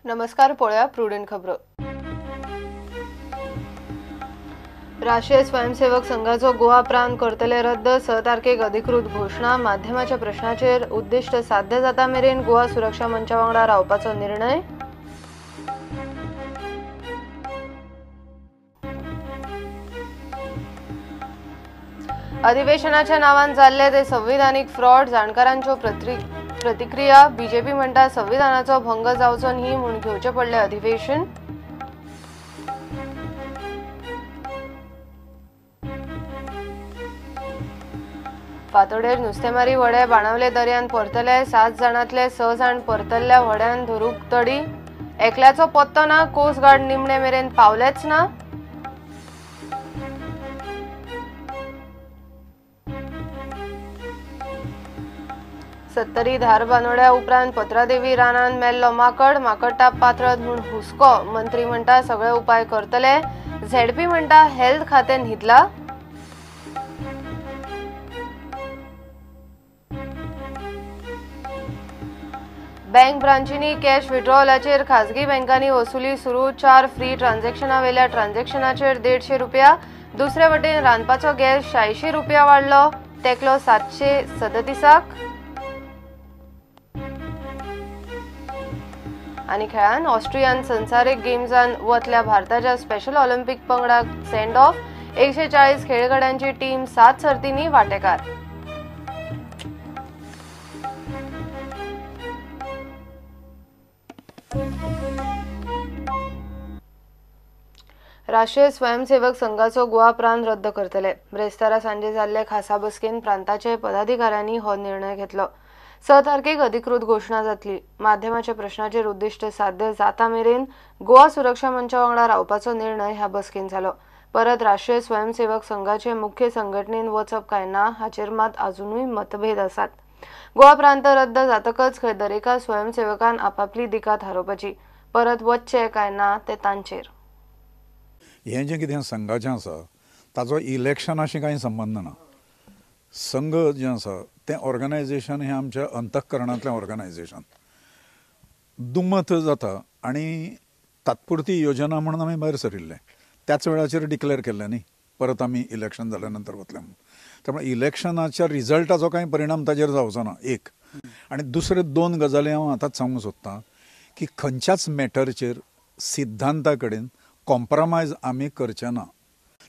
नमस्कार, पळोवया प्रुडंट खबरो. राष्ट्रीय स्वयंसेवक संघाचो गोवा प्रांत करतले रद्द, 6 तारखेक अधिकृत घोशणा. माध्यमाच्या प्रश्नाचेर उद्दिष्ट साध्य जाता मेरेन गोवा सुरक्षा मंचा वांगडा रावपाचो निर्णय. अधिवेशनाच्या नावान जाल्ले ते संविधानिक फ्रॉड, जाणकारांच्यो प्रतिक्रिया. बीजेपी म्हणटा संविधानाचो भंग जावचो न्ही म्हूण घेवचें पडलें अधिवेशन. फातोडेर नुस्तेमारी व्हडे बाणावले दर्यान परतले. 7 जाणांतले 6 जाण परतल्ल्या व्हड्यान धरूंक तडी. एकल्याचो पत्तो ना, कोस्ट गार्ड निमणे मेरेन पावलेच ना. सत्तरी धारबानोड्या उपरांत पत्रादेवी रानान मेल्लो माकड, माकडटाप पात्रत म्हूण हुस्को. मंत्री म्हणटा सगळे उपाय करतले. झेडपी म्हणटा हेल्थ खातें न्हिदला. बँक ब्रांचींनी कॅश विड्रॉलाचेर खाजगी बँकांनी वसुली सुरू. 4 फ्री ट्रान्झॅक्शना वेल्या ट्रान्झॅक्शनाचेर 150 रुपया. दुसरे वटेन रांदपाचो गॅस 86 रुपया वाडलो, तेकलो 737. आनी खेळान ऑस्ट्रियान संवसारीक गेम्सान वतल्या भारताच्या स्पेशल ऑलिम्पिक पंगडाक सेंड ऑफ. 140 खेळगड्यांची टीम 7 सर्तींनी वांटेकार. राष्ट्रीय स्वयंसेवक संघाचो गोवा प्रांत रद्द करतले. ब्रेस्तारा सांजे जाल्ले खासा बसकेन प्रांताचे पदाधिकाऱ्यांनी हो निर्णय घेतलो. 6 तारखेक अधिकृत घोशणा जातली. माध्यमाच्या प्रश्नाचेर उद्दिष्ट साध्य जाता मेरेन गोवा सुरक्षा मंचा वांगडा रावपाचो निर्णय ह्या बसकेन जालो. परत राष्ट्रीय स्वयंसेवक संघाचे मुख्य संघटनेन वचप काय ना हाचेर मात अजुनूय मतभेद आसात. गोवा प्रांत रद्द जातकच खंय दरेका स्वयंसेवकान आपापली दिका थारोवपाची, परत वचचें काय ना ते तांचेर. हें जें कितें संघाचें आसा ताचो इलेक्शनाशी कांय संबंद ना. संघ जें आसा तें ऑर्गनायजेशन हें आमच्या अंतःकरणांतलें ऑर्गनायजेशन. दुमत जाता आनी तात्पुरती योजना म्हणून आमी भायर सरिल्ले, त्याच वेळाचेर डिक्लेअर केल्लें न्ही परत आमी इलेक्शन जाल्या नंतर वतले म्हणून. त्यामुळे इलेक्शनाच्या रिजल्टाचो कांय परिणाम ताजेर जावचो ना एक. आनी दुसरे 2 गजाली हांव आतांच सांगूंक सोदतां की खंयच्याच मॅटरचेर सिद्धांता कडेन कॉम्प्रमायज आमी करचे ना.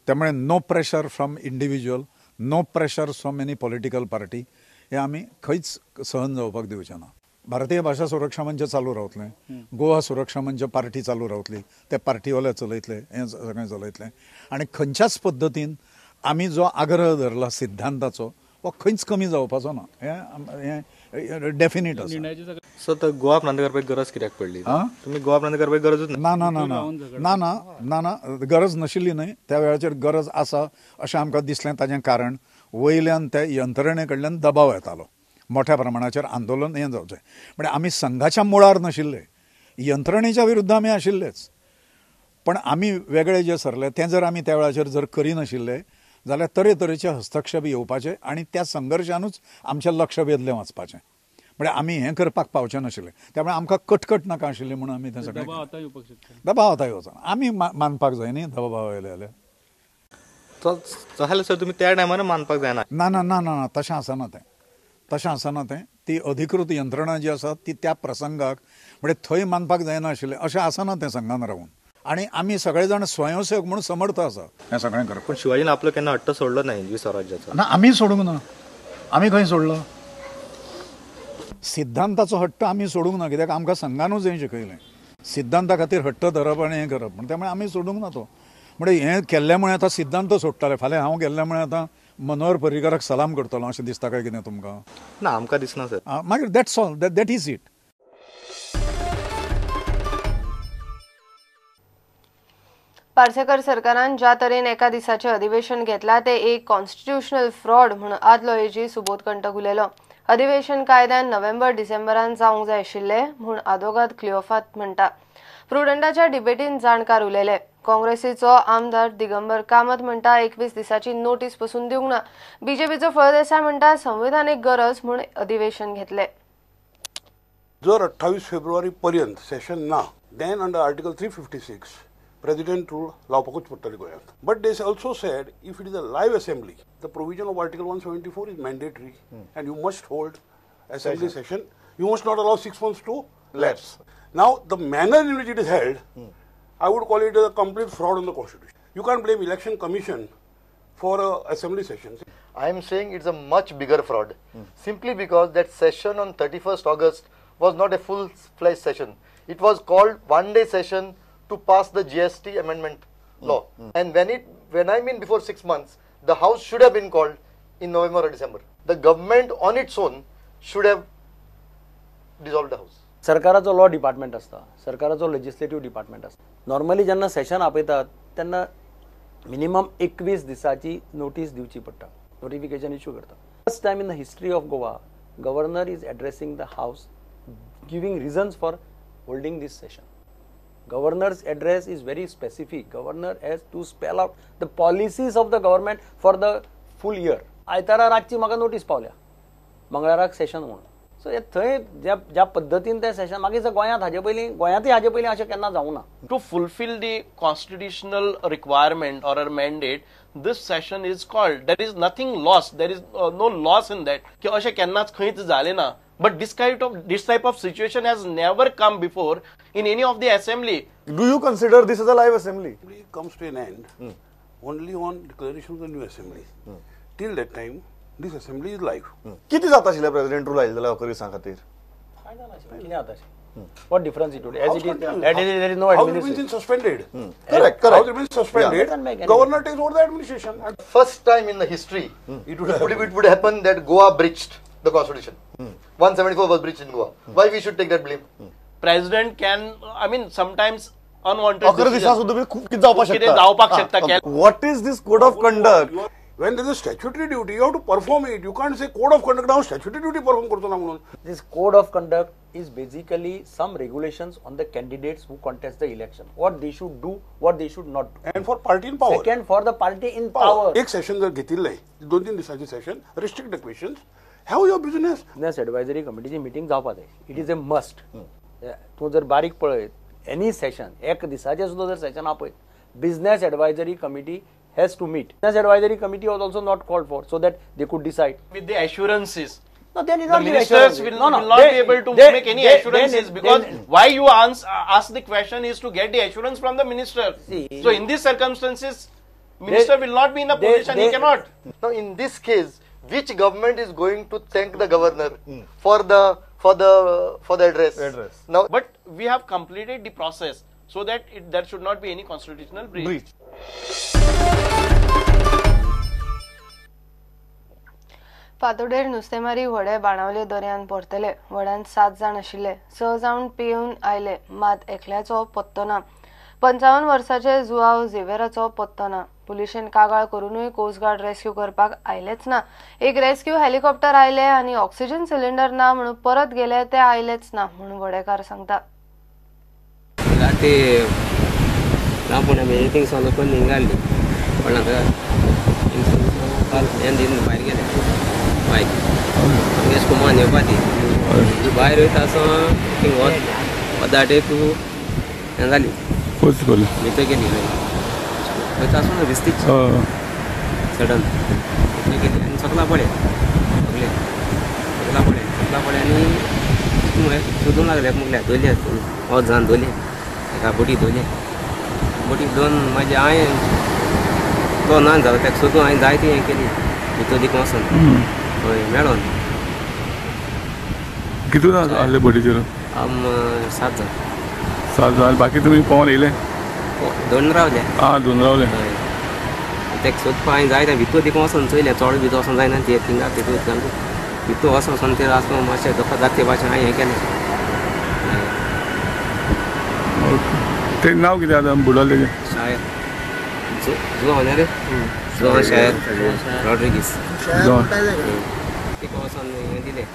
त्यामुळे no pressure from individual, no pressure from any political party हे आमी खंयच सहन जावपाक दिवचे ना. भारतीय भाशा सुरक्षा मंच चालू रावतलें, गोवा सुरक्षा मंच पार्टी चालू रावतली, ते पार्टीवाले चलयतले, हें सगळें चलयतले. आनी खंयच्याच पद्दतीन आमी जो आग्रह धरला सिद्धांताचो हो खंयच कमी जावपाचो ना, हें डेफिनेट आसा. सो तर गोवा प्रांत करपाक गरज कित्याक पडली? तुमी गोवा प्रांत करपाक गरजूच ना? ना ना ना ना ना ना ना, गरज नाशिल्ली न्हय. त्या वेळाचेर गरज आसा अशें आमकां दिसलें. ताजें कारण वयल्यान त्या यंत्रणे कडल्यान दबाव येतालो, मोठ्या प्रमाणाचेर आंदोलन हें जावचें. म्हणजे आमी संघाच्या मुळार नाशिल्ले, यंत्रणेच्या विरुद्ध आमी आशिल्लेच. पण आमी वेगळे जे सरले तें जर आमी त्या वेळाचेर जर करिनाशिल्ले जाल्यार तरेतरेचे हस्तक्षेप येवपाचे आनी त्या संघर्शानूच आमचें लक्ष वेधलें वचपाचें. म्हणजे आमी हें करपाक पावचें नाशिल्लें. त्यामुळे आमकां कटकट नाका आशिल्ली म्हणून आमी तें सगळें. दबाव आतां येवचो आमी मानपाक जाय न्ही दबाव येयले जाल्यार. जाल्यार सर तुमी त्या टायमार मानपाक जायना? ना ना ना ना, तशें आसना तें, तशें आसना तें. ती अधिकृत यंत्रणा जी आसा ती त्या प्रसंगाक म्हणजे थंय मानपाक जायना आशिल्लें अशें आसना तें संघान रावून. आनी आमी सगळे जाण स्वयंसेवक म्हणून समर्थ आसा हें सगळें करप. पूण शिवाजीन आपलो केन्ना हट्ट सोडलो ना हिंदवी स्वराज्याचो? ना, आमी सोडूंक ना. आमी खंय सोडलो? सिद्धांताचो हट्ट आमी सोडूंक ना, कित्याक आमकां संघानूच हें शिकयलें, सिद्धांता खातीर हट्ट धरप आनी हें करप. म्हण त्यामुळे आमी सोडूंक ना तो. म्हणजे हें केल्ल्या मुळे आतां सिद्धांत सोडटाले. फाल्यां हांव गेल्ल्या मुळे आतां मनोहर पर्रीकाराक सलाम करतलो अशें दिसता काय कितें तुमकां? ना, आमकां दिसना सर. मागीर that's all, that is it. Parsekar सरकारान ज्या तरेन एका दिसाचें अधिवेशन घेतला ते एक कॉन्स्टिट्युशनल फ्रॉड म्हूण आदलो एजी सुबोध कंटक उलयलो. अधिवेशन कायद्यान नोव्हेंबर डिसेंबरान जावंक जाय आशिल्लें म्हूण आदोगाद क्लिओफात म्हणटा. प्रुडंटाच्या डिबेटीन जाणकार उलयले. काँग्रेसीचो आमदार दिगंबर कामत म्हणटा 21 दिसाची नोटीस पसून दिवंक ना. बीजेपीचो फळदेसाय म्हणटा संविधानीक गरज म्हूण अधिवेशन घेतले. जर 28 फेब्रुवारी पर्यंत सेशन ना, then under Article 356 President rule लावपाकूच पडटली गोंयांत. But they also said if it is a live assembly, the provision of Article 174 is mandatory and you must hold assembly session. You must not allow 6 months to lapse. Now the manner in which it is held, I would call it a complete fraud on the constitution. You can't blame Election Commission for a assembly session. I am saying it's a much bigger fraud, simply because that session on 31st August was not a full-fledged session. It was called one-day session to pass the GST amendment law. And when I mean before 6 months, the House should have been called in November or December. The government on its own should have dissolved the House. सरकाराचो law department आसता, सरकाराचो legislative department आसता. Normally जेन्ना सेशन आपयतात तेन्ना minimum 21 दिसाची notice दिवची पडटा, नोटिफिकेशन इश्यू करता. First time in the history of Goa, governor is addressing the house, giving reasons for holding this session. Governor's address is very specific. Governor has to spell out the policies of the government for the full year. आयतारा रातची म्हाका notice पावल्या, मंगळाराक सेशन म्हणून. So हे थंय ज्या ज्या पद्दतीन तें सेशन मागीर गोंयांत हाजे पयलीं, गोंयांतय हाजे पयलीं अशें केन्ना जावंक ना. To fulfill the constitutional requirement or a mandate, this session is called. There is nothing lost. There is no loss in that. की अशें केन्नाच खंयच जालें ना. But this type of situation has never come before in any of the assembly. Do you consider this as a live assembly? It comes to an end only on declaration of the new assembly. Till that time, this assembly is live. किती जाता आशिल्लें president rule आयिल्लो जाल्यार अकरा दिसां खातीर? What difference it would? As it is, there is no administration. House remains suspended. Correct, correct. House remains suspended. Governor takes over the administration. First time in the history, it would happen that Goa breached the constitution. 174 was breached in Goa. Why we should take that blame? President can, I mean, sometimes unwanted. अकरा दिसां सुद्दां खूब कितें जावपाक शकता. What is this code of conduct? When there is a statutory duty, you have to perform it. You can't say code of conduct, now statutory duty perform करतो ना म्हणून. This code of conduct is basically some regulations on the candidates who contest the election. What they should do, what they should not do. And for party in power. Second, for the party in power. एक session जर घेतिल्लें, 2-3 दिसांचे session, restrict the questions, have your business. Business advisory committee ची meeting जावपा जाय. It is a must. तूं जर बारीक पळयत, any session, एक दिसाचें सुद्दां जर session आपयत, business advisory committee has to meet. Business advisory committee was also not called for, so that they could decide. With the assurances. No, they did the not give ministers assurances. will not be able to make any assurances, because why you ask the question is to get the assurance from the minister. See, so in these circumstances, minister will not be in a position, he cannot. Now in this case, which government is going to thank the governor for the address? Now, but we have completed the process, so that there should not be any constitutional breach. फातोडेर नुस्तेमारी व्हडें बाणावले दर्यान परतले. व्हड्यांत 7 जाण आशिल्ले. 6 जाण पिवन आयले, मात एकल्याचो पत्तो ना. 55 वर्साचे जुआव झेवेराचो पत्तो ना. पुलिशेन कागाळ करूनय कोस्ट गार्ड रेस्क्यू करपाक आयलेच ना. एक रेस्क्यू हेलिकॉप्टर आयले आनी ऑक्सिजन सिलिंडर ना म्हणून परत गेले, ते आयलेच ना म्हणून व्हडेकार सांगता. भायर आमगे कुमान येवपा ती भायर वयता आसतना थिंग वत वत हें जाली भितर गेली वयता आसतना भिस्तीच सडन भितर गेली आनी सकला पडले सगळे सकला पडले सकला पडले आनी सोदूंक लागले मुगल्या दोले वत जावन दोले एका बोटी दोले बोटी दोन मागीर हांवें तो ना जालो ताका सोदून हांवें जायती हें केली भितर दिकून वचोन हय मेळोन. कितू जाण आसले बोटीचेर? आम 7 जाण. 7 जाण. बाकी तुमी पोवन येयले? दोन रावले. आं, दोन रावले. हय, ताका सोदपा हांवें जायते भितर दिकून वचोन चोयलें, चड भितर वचोन जायना ते थिंगा तितून भितर वचोन वचोन ते आसलो मातशें धोको जाता ते भाशेन हांवें हें केलें. तें नांव कितें आतां बुडोलें तेजें? शायर जुआंव न्ही रे, जुआंव शायर रॉड्रिगीस. तिका वचोन हें दिलें,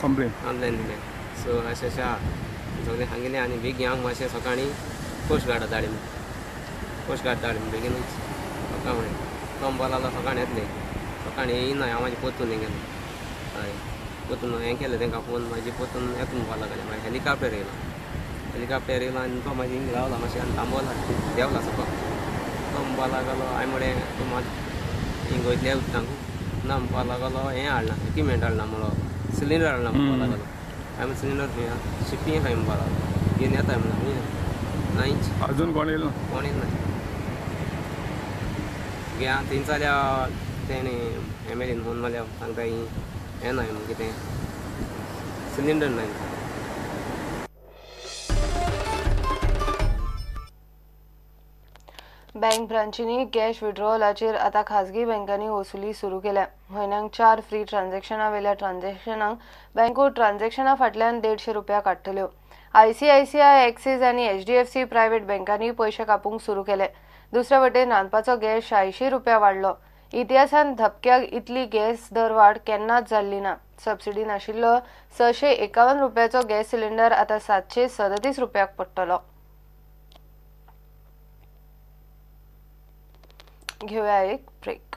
कंप्लेन ऑनलायन दिलें. सो अशें अशें आहा सगळें सांगिल्लें आनी बेगीन हांव मातशें सकाळीं कोस्ट गार्डा धाडली, कोस्ट गार्ड धाडली बेगीनूच सकाळ फुडें. तो म्हणपाक लागलो सकाळीं येतले, सकाळीं येयना हांव मातशें परतून हें गेलें. हय. पोतून हें केलें तांकां फोन मागीर पोतून येता म्हणपाक लागले. मागीर हेलिकॉप्टर येयला, हेलिकॉप्टर येयला आनी तो मागीर हिंग रावला मातशें आनी थांबोला देंवला सकयल. तो म्हणपाक लागलो हांवें म्हळें तूं मात हिंग वयतले उदकांकू ना म्हणपाक लागलो हें हाडना इक्विपमेंट हाडना म्हणलो सिलिंडर हाडना म्हणपाक लागलो. हांवें सिलिंडर खंय आहा शिपींग खंय म्हणपाक लागलो घेवन येता म्हणलें नाहीच अजून कोण येयलो कोण येयलो ना. गे थंय जाल्यार तेणें एम.एल.एन फोन मारल्यार सांगता हें ना कितें सिलिंडर ना. बँक ब्रांचींनी कॅश विड्रॉलाचेर आतां खाजगी बँकांनी वसुली सुरू केल्या. म्हयन्याक 4 फ्री ट्रान्झॅक्शना वेल्या ट्रान्झॅक्शनांक बँको ट्रान्झॅक्शना फाटल्यान 150 रुपया काडटल्यो. आयसीआयसीआय, एक्सिस आनी एचडीएफसी प्रायव्हेट बँकांनी पयशे कापूंक सुरू केले. दुसरे वटेन रांदपाचो गॅस 86 रुपया वाडलो. इतिहासांत धपक्याक इतली गॅस दरवाड केन्नाच जाल्ली ना. सबसिडी नाशिल्लो 651 रुपयाचो गॅस सिलिंडर आतां 737 रुपयाक पडटलो. घेऊया एक ब्रेक.